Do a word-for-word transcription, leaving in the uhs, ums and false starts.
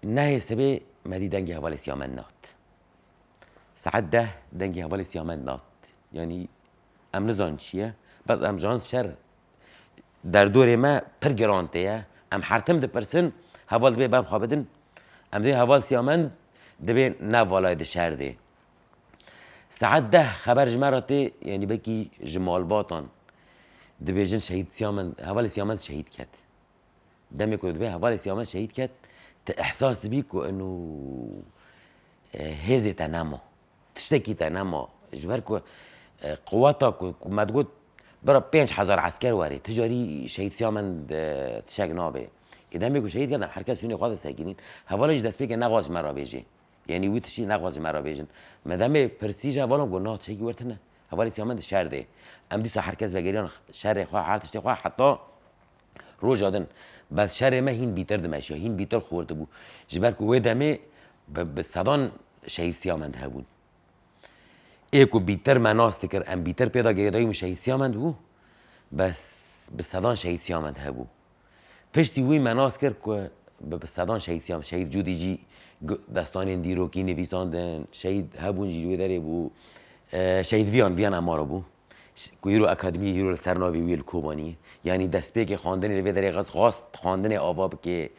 Nehê sibê me dî dengê hevalê Siyamend nat. Saet deh dengê hevalê Siyamend nat. Yanî em nizanin çi ye. Bes em jan şer derdorê me pir giran tê ye. Em her tim dipirsin, heval dibê ber xwe bidin. Em dê heval Siyamend dibê ne valayê di şer dê. Saet deh xeber ji me re tê, yanî belkî ji malbatan dibêjin şehîd Siyamend, hevalê Siyamend şehîd ket. Demê ku dibê hevalê Siyamend şehîd ket, tu ihsas dibî ku eno, e, hêzê te nema. Tiştekî te nema. Ji ber ku, e, quweta ku, ku me digot, bira pênc hezar esker werê, tu carî şehîd Siyamend, e, tiştek nabe. Ê demê ku şehîd ket, em her kes hûnê xwe disekînin. Hevalê jî destpêkê nexwest ji me re bêjê. Yanî wî tiştî nexwest ji me re bêjin. Me demê pirsî ji hevalan got, na tiştekî wir tune. Hevalê Siyamend di şer de. Em dîsa her kes vegeriyan şerê xwe, her tiştê xwe heta roja din. Bes şerê me hîn bîtir dimeşiya, hîn bîtir xurt dibû. Ji ber ku wê demê bi, bi sedan şehîd Siyamend hebûn. Ê ku bîtir me nas dikir, em bîtir pê de girêdayî min şehîd Siyamend bû. Bes bi sedan şehîd Siyamend hebû. Piştî wî me nas kir ku bi, bi sedan şehîd Siyamend, şehîd Cûdî jî gu-, destanên dîrokî nivîsandin, şehîd hebûn jî wê derê bû. E, şehîd Viyan, Viyan Amaro bû. Ş-, ku îro akademî, îro li ser navê wî li Kobanî. Yanî destpêkê xwendinê li vê derê xwest, xwest xwendinê ava bike,